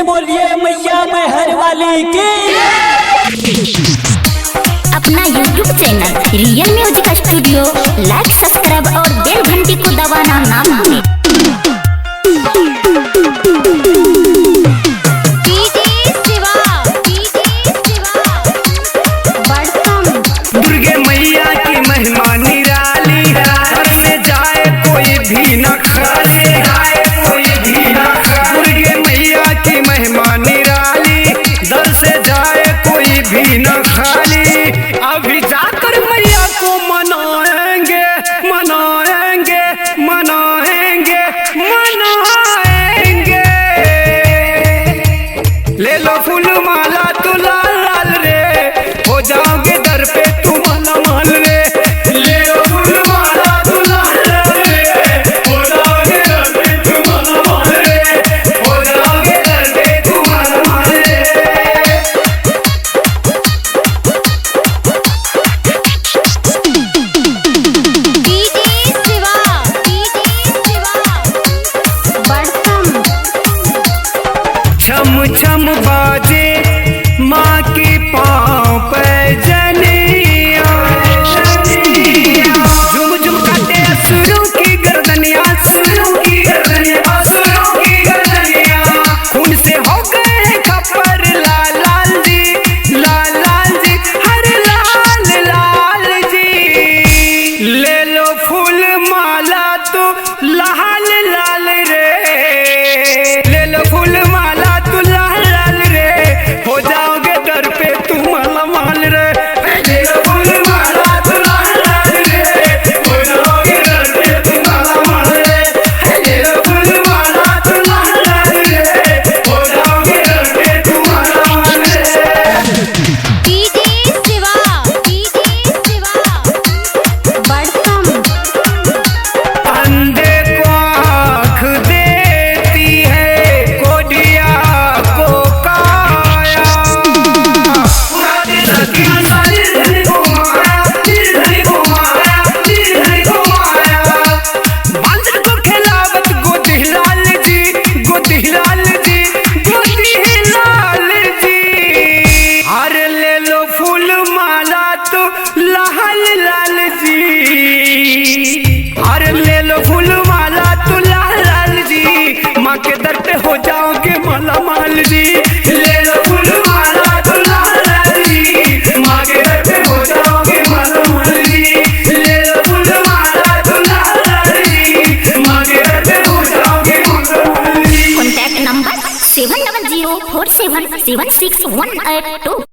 बोलिए मैया मैहर वाली की। अपना YouTube channel real music studio like subscribe और बेल घंटी को दबाना ना भूलें। दुर्गे मैया की महिमा निराली, घर में जाए कोई भी न खाली, जाए कोई भी न खाली। दुर्गे मैया की महिमा निराली, दर से जाए कोई भी न खाली। अभी जाकर मैया को मनाएंगे, मनाएंगे, मनाएंगे, मनाएंगे। ले लो फूल माला तू लाल लाल रे, हो जाओगे दर पे तू माला माल रे। ले लो फूल माला तू लाल लाल रे, हो जाओगे दर पे तू माला माल रे, हो जाओगे दर पे तू माला माल रे। छम छम बाजे माँ के पाँव पे जनिया, झुम झुम काटे असुरों की गर्दनिया, असुरों की गर्दनिया, असुरों की गर्दनिया। खून से हो गए खपर लाल लाल जी, लाल लाल जी, हर लाल लाल जी। ले लो फूल माला तो लाल लाल रे, ले लो फूल माला तू लाल लाल रे, हो जाओगे दर पे तू माला माल रे। ले लो फूल माला तू लाल लाल रे, हो जाओगे दर पे तू माला माल रे। ले लो फूल माला तू लाल लाल रे, हो जाओगे दर पे तू माला माल रे। अंधे को आँख देती है, कोडिया को काया। बांदर को खिलावत गोदी लाल जी, गोदी लाल जी, गोदी लाल जी। अरे ले लो फूल माला तो लाल लाल जी, अरे ले लो फूल माला तो लाल लाल जी, माँ के दर पे हो जाओगे माला माल जी। ले लो फूल माला तो लाल लाल जी, माँ के दर पे हो जाओगे माला माल जी। ले लो फूल माला तो लाल लाल जी, माँ के दर पे हो जाओगे माला माल जी। Contact number 7004776182।